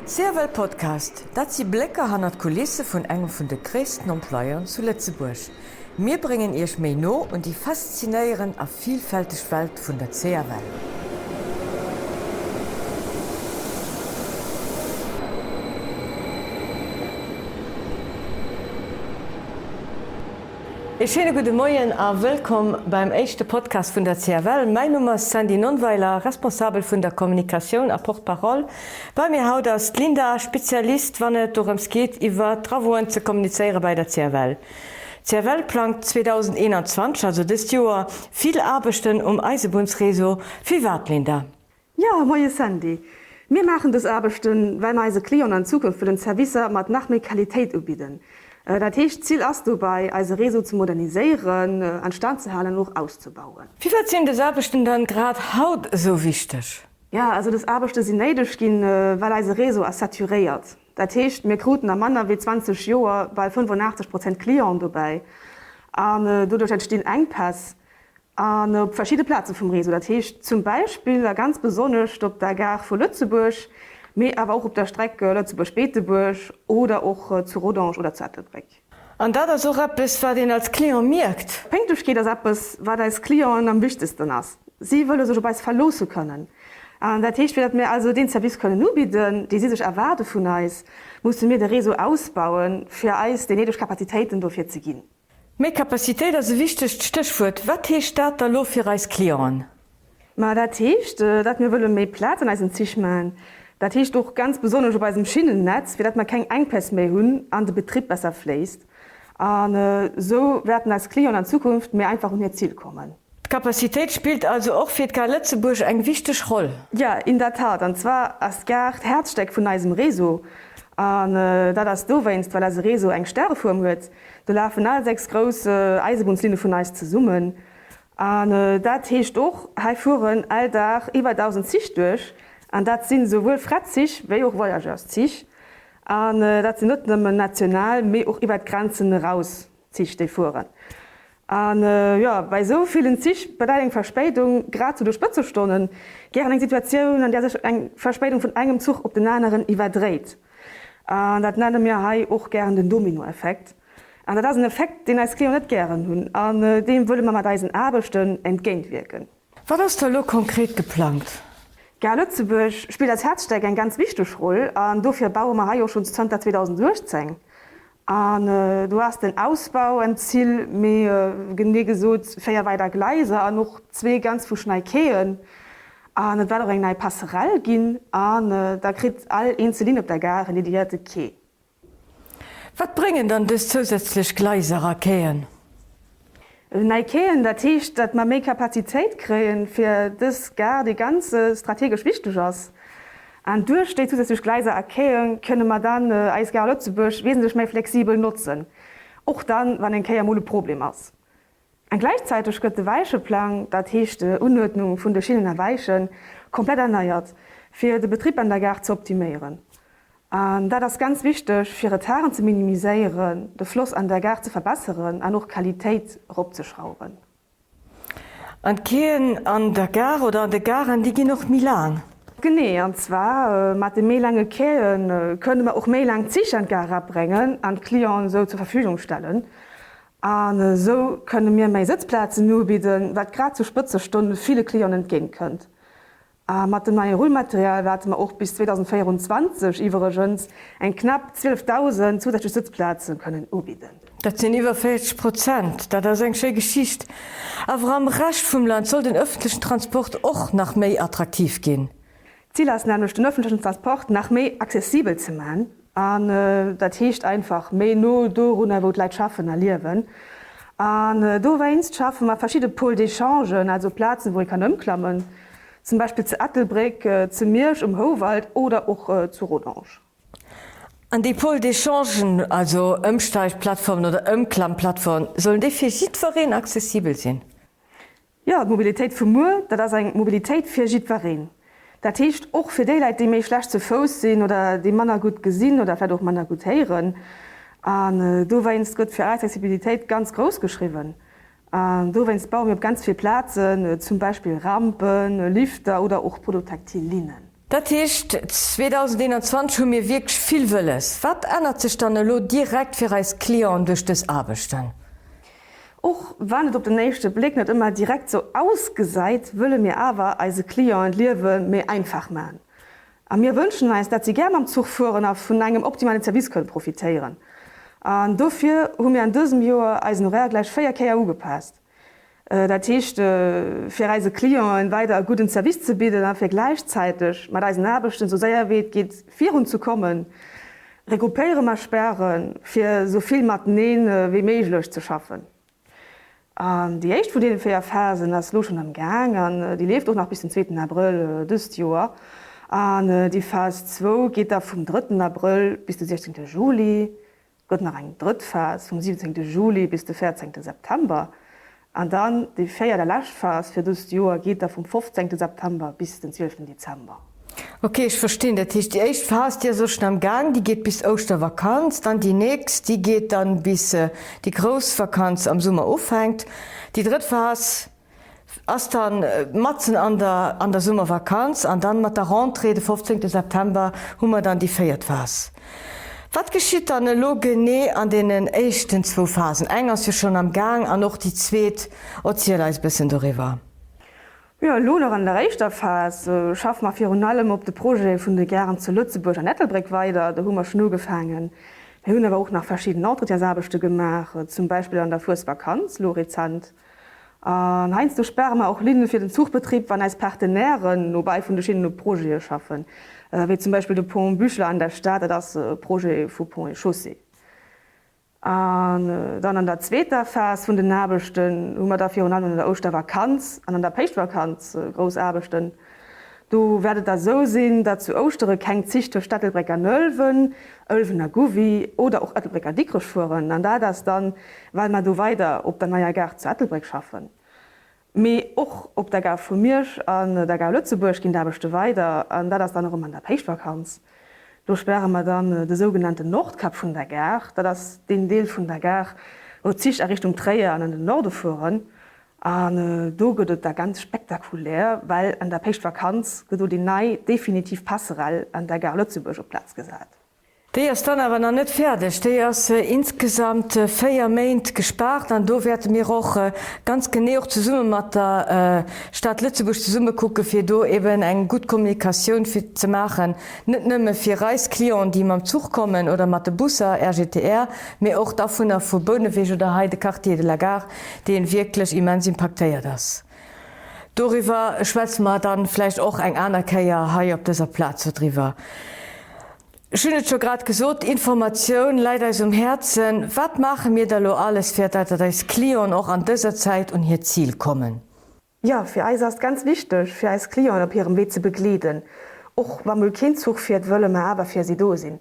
CFL Podcast, dat si Blécker hannert d'Kulisse vun engem vun de gréissten Employeuren zu Lëtzebuerg. Mir bréngen Iech méi no un déi faszinéierend a vilfälteg Welt vun der CFL. Ee schéine gudde Moien a wëllkomm beim éischte Podcast vun der CFL. Mäin Numm ass Sandy Nonnweiler, Responsabel vun der Kommunikatioun a Porte-parole. Bei mir haut ass d'Linda, Spezialist wann et dorëms geet iwwer Travauxen ze kommunizéiere bei der CFL. D'CFL plangt 2021, also dëst Joer, vill Aarbechten um Eisebunnsreseau. Firwat, Linda? Jo, moie Sandy. Mir maachen dës Aarbechten, well mer eise Clienten an Zukunft wëllen Servicer mat nach méi Qualitéit ubidden. Dat heescht, d'Zil ass dobei, eise Réseau ze moderniséieren, an Stand ze halen an och auszebauen. Firwat sinn dës Aarbechten dann grad haut esou wichteg? Jo, also dës Aarbechte sinn néideg ginn, well eise Réseau ass saturéiert. Dat heescht, mir kruten a manner wéi 20 Joer bal 85 Prozent Clienten dobäi an doduerch entstinn Enkpäss. An op verschidde Plaze vum Réseau, dat heescht zum Beispill a ganz besonnescht op der Gare vu Lëtzebuerg, mee awer och op der Streck Lëtzebuerg-Beetebuerg oder och zu Rodange oder zu Ettelbréck. An dat ass och eppes, wat een als Client mierkt. Pénktlechkeet ass eppes, wat eis Clienten am wichtegsten ass. Si wëlle sech op eis verloosse kënnen. An dat heescht, fir datt mir also deen Service kënnen ubidden, dee si sech erwaarde vun eis, musse mir de Réseau ausbauen, fir eis déi néideg Kapazitéiten dofir ze ginn. Méi Capacitéit ass e wichtegt Stéchwuert. Wat heescht dat da lo fir eis Clienten? Ma dat heescht, datt mir wëlle méi Plaz an eisen Zich maachen. Dat heescht och ganz besonnesch op eisem Schinnennetz, fir datt mer keng Enkpäss méi hunn an de Betrib besser fléisst. An esou wäerten eis Clienten an Zukunft méi einfach un hiert Zil kommen. D'Capacitéit spillt also och fir d'Gare Lëtzebuerg eng wichteg Roll. Jo, in der Tat. An zwar ass d'Gare d'Häerzstéck vun eisem Réseau. An dat ass dowéinst, well eise Réseau eng Stärefuerm huet. Do lafen al 6 grouss Eisebunnslinne vun eis zesummen. An dat heescht och, hei fueren all Dag iwwer 1.000 Zich duerch. An dat sinn esouwuel Frettzich wéi och Voyageurszich. An dat sinn net nëmmen national, mee och iwwer d'Grenzen eraus Zich, déi fueren. An jo, bei esou villen Zich bedeit eng Verspéidung, grad zu de Spëtzestonnen, gären eng Situatioun, an där sech eng Verspéidung vun engem Zuch op den aneren iwwerdréit. An dat nenne mir hei och gären den Dominoeffekt. An dat ass en Effekt, deen eis Clienten net gären hunn an deem wëlle mer mat eisen Aarbechten entgéintwierken. Wat ass da elo konkret geplangt? D'Gare Lëtzebuerg spillt als Häerzstéck eng ganz wichteg Roll an dofir baue mer hei och schonns zënter 2018. An do ass den Ausbau en Zill, méi genee gesot 4 weider Gleiser an och zwee ganz fuschnei Quaien. An et wäert och eng nei Passerelle ginn an da kritt all eenzel Linn op der Gare en dediéierte Quai. Wat bréngen dann dës zousätzlech Gleiser a Quaien? Nei Quaien, dat heescht, datt mer méi Kapazitéit kréien, fir dës Gare, déi ganz strategesch wichteg ass. An duerch déi zousätzlech Gleiser a Quaie kënne mer dann eis Gare Lëtzebuerg wesentlech méi flexibel notzen, och dann, wann eng Kéier emol e Problem ass. An gläichzäiteg gëtt de Wäicheplang, dat heescht d'Unuerdnung vun de Schinnen a Wäichen, komplett erneiert, fir de Betrib an der Gare ze optiméieren. An dat ass ganz wichteg, fir Retarden ze minimiséieren, de Floss an der Gare ze verbesseren an och d'Qualitéit eropzeschrauwen. An d'Quaien an der Gare oder an de Garen, déi ginn och méi laang? Genee, an zwar mat de méi laange Quaie kënne mer och méi laang Zich an d'Gare erabréngen an d'Clienten esou zur Verfügung stellen. An esou kënne mir méi Sëtzplazen ubidden, wat grad zu Spëtzestonne ville Clienten entgéint kënnt. A mat dem neie Rullmaterial wäerte mer och bis 2024 iwwregens eng knapp 12.000 zousätzlech Sëtzplaze kënnen ubidden. Dat sinn iwwer 40 Prozent. Dat ass eng schéi Geschicht. Awer am Rescht vum Land soll den ëffentlechen Transport och nach méi attraktiv ginn. D'Zil ass nämlech, den ëffentlechen Transport nach méi accessibel ze man. An dat heescht einfach méi no dorunner, wou d'Leit schaffen a liewen. An dowéinst schafe mer verschidde Pôles d'échangen, also Plazen, wou ee kann ëmklammen, zum Beispill zu Ettelbréck, zu Miersch um Houwald oder och zu Rodange. An déi Pôles d'échangen, also Ëmsteigplattformen oder Ëmklammplattformen, sollen déi fir jiddwereen accessibel sinn? Jo, d'Mobilitéit vu muer, dat ass eng Mobilitéit fir jiddwereen. Dat heescht och fir déi Leit, déi méi schlecht zu Fouss sinn oder déi manner gutt gesinn oder vläicht och manner gutt héieren. An dowéinst gëtt fir eis Accessibilitéit ganz grouss geschriwwen. An dowéinst baue mir op ganz vill Plazen zum Beispill Rampen, Lifter oder och podotactile Linnen. Dat heescht, 2021 hu mir wierklech vill wëlles. Wat ännert sech dann elo direkt fir eis Clienten duerch dës Aarbechten? Och wann et op den éischte Bléck net ëmmer direkt sou ausgesäit, wëlle mir awer eise Clienten d'Liewe méi einfach maachen. A mir wënschen eis, dat si gär mam Zuch fueren a vun engem optimalen Service kënnen profitéieren. An dofir hu mir an dësem Joer eisen Horaire gläich 4 Kéier ugepaasst. Dat heescht, fir eise Clienten weider e gudden Service ze bidden a fir gläichzäiteg mat eisen Aarbechten esou séier wéi et geet virun ze kommen, regroupéiere mer Späre fir esou vill mateneen wéi méiglech ze schaffen. An déi éischt vun deene 4 Phasen ass elo schonn am Gaang an déi leeft och nach bis den zweeten Abrëll dëst Joer. An déi Phas zwou geet da vum drëtten Abrëll bis de 16 Juli. Gëtt nach eng drëtt Phas vum 17 Juli bis de 14 September an dann déi véiert a lescht Phas fir dëst Joer geet da vum 15 September bis den 12 Dezember. Ok, ech verstinn. Dat heescht, déi éischt Phas, déi ass elo schonn am Gaang, déi geet bis Ouschtervakanz. Dann déi nächst, déi geet dann bis déi grouss Vakanz am Summer ufänkt. Déi drëtt Phas, Ass dann matzen an der an der Summervakanz an dann mat der Rentrée de 15 September hu mer dann déi véiert Phas. Wat geschitt dann elo genee an deenen éischten zwou Phasen? Eng ass jo schonn am Gaang an och déi zweet. Erziel eis e bëssen doriwwer. Jo, elo nach an der éischter Phas schaffe mer virun allem op de Projete vun de Garen zu Lëtzebuerg an Ettelbréck weider. Do hu mer schonn ugefaangen. Mir hunn awer och nach verschidden Entretiensaarbechte gemaach, zum Beispill an der Fuesvakanz elo rezent. An heiansdo spare mer och Linne fir den Zuchbetrib, wann eis Partenairen nobäi vun de Schinnen u Projete schaffen, wéi zum Beispill de Pont Buchler an der Stad, dat ass e Projet vu Ponts et Chaussées. An dann an der zweeter Phas vun den Aarbechten hu mer da virun allem an der Ouschtervakanz an an der Péischtvakanz grouss Aarbechten. Do wäert et da sou sinn, datt zu Ouschtere keng Zich tëscht Ettelbréck an Ëlwen, Ëlwen a Gouvy oder och Ettelbréck a Dikrech fueren. An dat ass dann, well mer do weider op der neier Gare zu Ettelbréck schaffen. Mee och op der Gare vu Miersch an der Gare Lëtzebuerg ginn d'Aarbechte weider. An dat ass dann erëm an der Péischtvakanz. Do späre mer dann de sougenannten Nordkap vun der Gare. Dat ass deen Deel vun der Gare, wou d'Zich a Richtung Tréier an an den Norde fueren. An do gëtt et da ganz spektakulär, well an der Péischtvakanz gëtt do déi nei definitiv Passerell an der Gare Lëtzebuerg op d'Plaz gesat. Déi ass dann awer nach net fäerdeg. Déi ass insgesamt 4 Méint gespaart an do wäerte mir och ganz genee och zesumme mat der Stad Lëtzebuerg zesumme kucke fir do eben eng gutt Kommunikatioun fir ze maachen, net nëmme fir eis Clienten, déi mam Zuch kommen oder mat de Busser, RGTR, mee och d'Awunner vu Bouneweg oder hei de Quartier de la Gare, deen wierklech immens impaktéiert ass. Doriwwer schwätze mer dann vläicht och eng aner Kéier hei op dëser Plaz driwwer. Ech hunn et scho grad gesot, d'Informatioun läit eis um Häerzen. Wat maache mir da lo alles, fir dat eis Clienten och an dëser Zäit un hiert Zil kommen? Jo, fir eis ass et ganz wichteg, fir eis Clienten op hirem Wee ze begleeden. Och wa mol keen Zuch fiert, wëlle mer awer fir si do sinn.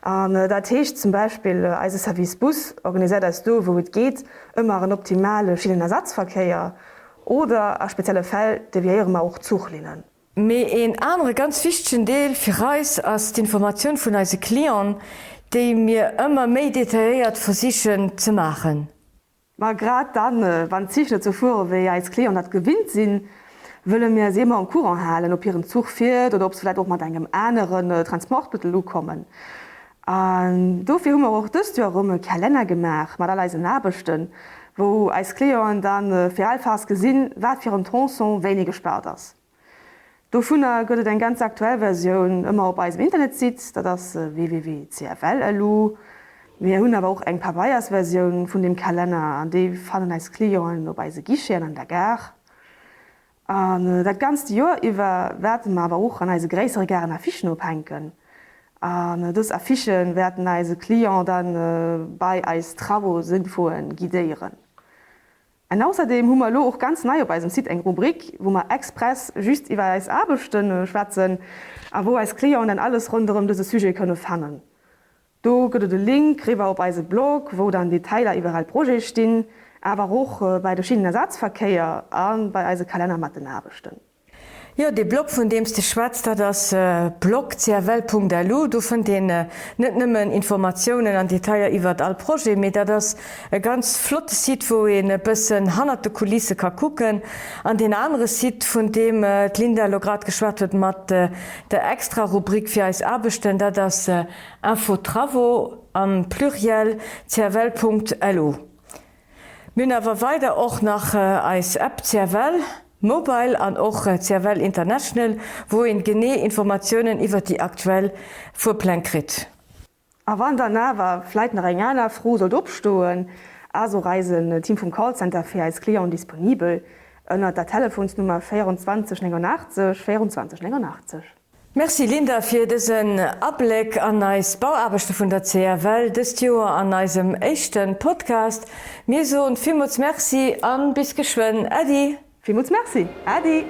An dat heescht zum Beispill, eise Service Bus organiséiert eis do, wou et geet, ëmmer en optimale Schinnenersatzverkéier oder a spezielle Fäll deviéiere mer och Zuchlinnen. Mee een anere ganz wichtegen Deel fir eis ass d'Informatioun vun eise Clienten, déi mir ëmmer méi detailléiert versichen ze maachen. Ma grad dann, wann d'Zich net sou fuere wéi eis Clienten dat gewinnt sinn, wëlle mir si ëmmer um Courant halen, ob hiren Zuch fiert oder ob se vläit och mat engem aneren Transportmëttel ukommen. An dofir hu mer och dëst Joer erëm e Kalenner gemaach mat all eisen Aarbechten, wou eis Clienten dann fir all Phas gesinn, wat fir en Tronçon wéini gespaart ass. Dovunner gëtt et eng ganz aktuell Versioun ëmmer op eisem Internetsite, dat ass www.cfl.lu. Mir hunn awer och eng Pabeiersversioun vun deem Kalenner an déi fannen eis Clienten op eise Guicheten an der Gare. An dat ganzt Joer iwwer wäerte mer awer och an eise gréissere Garen Affichen ophänken. An dës Affichë wäerten eise Client da bei eis Travaux-Infoen guidéieren. An ausserdeem hu mer elo och ganz nei op eisem Site eng Rubrik, wou mer express just iwwer eis Aarbechte schwätzen a wou eis Clienten dann alles ronderëm dëse Sujet kënne fannen. Do gëtt et e Link riwwer op eise Blog, wou dann Detailer iwwer all Projet stinn, awer och bei de Schinnenersatzverkéier a bei eise Kalenner mat den Aarbechten. Jo, dee Blog, vun deem s de schwätz, dat ass blog.cfl.lu. Do fënnt een net nëmmen Informatiounen an Detailler iwwert all Projet, mee dat ass e ganz flotte Site, wou een e bëssen hannert de Kulisse ka kucken. An deen anere Site, vun deem d'Linda elo grad geschwat huet, mat der extra Rubrik fir eis Aarbechten, dat ass Info-Travaux am Pluriel, cfl.lu. Mir hunn awer weider och nach eis App CFL Mobile an och CFL International, wou een genee Informatiounen iwwert déi aktuell Fuerpläng kritt. A wann dann awer vläit nach eng aner Fro sollt opstoen, ass och eisen Team vum Callcenter fir eis Clienten disponibel ënnert der Telefonsnummer 24 89 24 89. Merci Linda fir dësen Abléck an eis Bauaarbechte vun der CFL dëst Joer an eisem éischte Podcast. Mir soen villmools Merci an bis geschwënn. Äddi! Villmools Merci. Äddi!